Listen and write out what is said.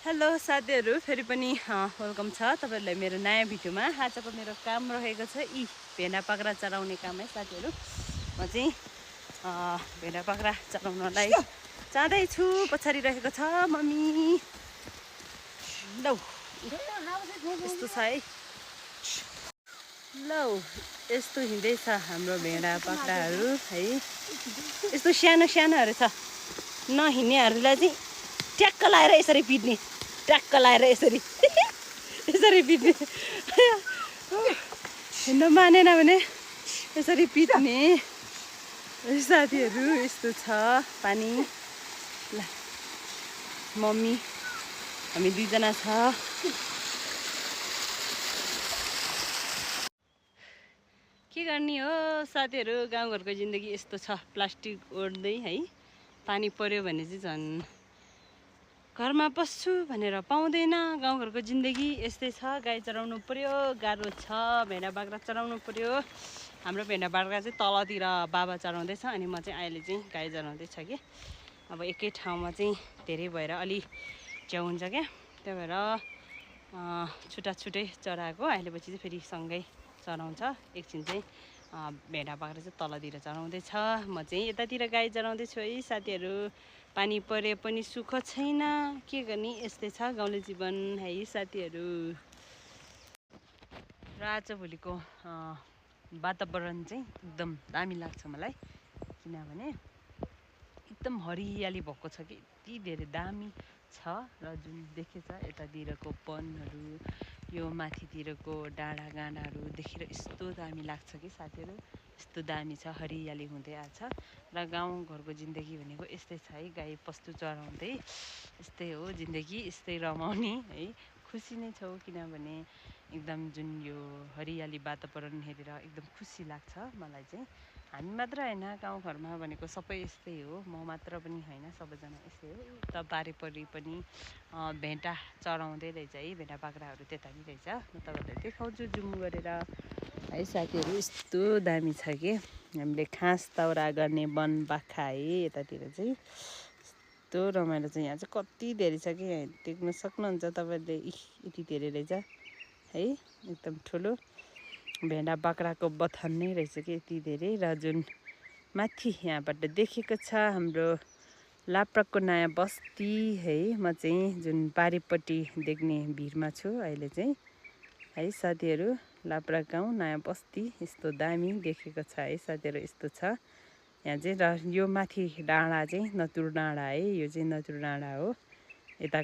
Hello साथीहरु, फेरि पनि वेलकम छ तपाईहरुलाई मेरो नयाँ भिडियोमा। आजको मेरो काम रहेको छ यी भेडा बाख्रा चराउने काम है साथीहरु। म चाहिँ भेडा बाख्रा चराउनलाई जाँदै छु। पछाडी रहेको छ मम्मी। लौ यस्तो छ है। लौ यस्तो हिँड्दैछ हाम्रो भेडा बाख्राहरू है। यस्तो सानो सानोहरू छ, नहिँड्नेहरूलाई चाहिँ ट्याक्क लाएर यसरी पिट्ने, ट्याक्क लाएर यसरी यसरी पिट्ने। हिँड्न मानेन भने यसरी पिट्ने। साथीहरू यस्तो छ पानी। ल मम्मी हामी दुईजना छ। के गर्ने हो साथीहरू, गाउँघरको जिन्दगी यस्तो छ। प्लास्टिक ओढ्दै है, पानी पर्यो भने चाहिँ झन् घरमा बस्छु भनेर पाउँदैन। गाउँघरको जिन्दगी यस्तै छ। गाई चराउनु पर्यो, गाह्रो छ। भेडा बाख्रा चराउनु पर्यो। हाम्रो भेडा बाख्रा चाहिँ तलतिर बाबा चराउँदैछ अनि म चाहिँ अहिले चाहिँ गाई चराउँदैछ कि। अब एकै ठाउँमा चाहिँ धेरै भएर अलि च्याउ हुन्छ क्या, त्यही भएर छुट्टा छुट्टै चराएको। अहिले पछि चाहिँ फेरि सँगै चराउँछ। एकछिन चाहिँ भेडा बाख्रा चाहिँ तलतिर चराउँदैछ, म चाहिँ यतातिर गाई चराउँदैछु है साथीहरू। पानी परे पनि सुख छैन, के गर्ने, यस्तै छ गाउँले जीवन है साथीहरू। र आजभोलिको वातावरण चाहिँ एकदम दामी लाग्छ मलाई, किनभने एकदम हरियाली भएको छ कि यति धेरै दामी छ। र जुन देखेछ यतातिरको वनहरू, यो माथितिरको डाँडा गाँडाहरू देखेर यस्तो दामी लाग्छ कि साथीहरू। यस्तो दामी छ, हरियाली हुँदै आछ। र गाउँघरको जिन्दगी भनेको यस्तै छ है, गाई पस्तु चराउँदै यस्तै हो जिन्दगी, यस्तै रमाउने है। खुसी नै छौँ किनभने एकदम जुन यो हरियाली वातावरण हेरेर एकदम खुसी लाग्छ मलाई चाहिँ। हामी मात्र होइन, गाउँघरमा भनेको सबै यस्तै हो, म मात्र पनि होइन, सबैजना यस्तै हो। त बारीपरि पनि भेडा चराउँदै रहेछ है, भेडा बाख्राहरू त्यता नि रहेछ। म तपाईँलाई देखाउँछु जुम गरेर है साथीहरू। यस्तो दामी छ कि हामीले घाँस दाउरा गर्ने वन बाख्रा है यतातिर चाहिँ। यस्तो रमाइलो चाहिँ यहाँ चाहिँ कति धेरै छ कि, यहाँ देख्न सक्नुहुन्छ तपाईँले। यति धेरै रहेछ है, एकदम ठुलो भेडा बाख्राको बथान नै रहेछ कि यति धेरै। र जुन माथि यहाँबाट देखेको छ हाम्रो लाप्राको नयाँ बस्ती है। म चाहिँ जुन पारिपट्टि देख्ने भिरमा छु अहिले चाहिँ है साथीहरू। लाप्रा गाउँ नयाँ बस्ती यस्तो दामी देखेको छ है साथीहरू। यस्तो छ यहाँ चाहिँ। र यो माथि डाँडा चाहिँ नतुर डाँडा है, यो चाहिँ नतुर डाँडा हो। यता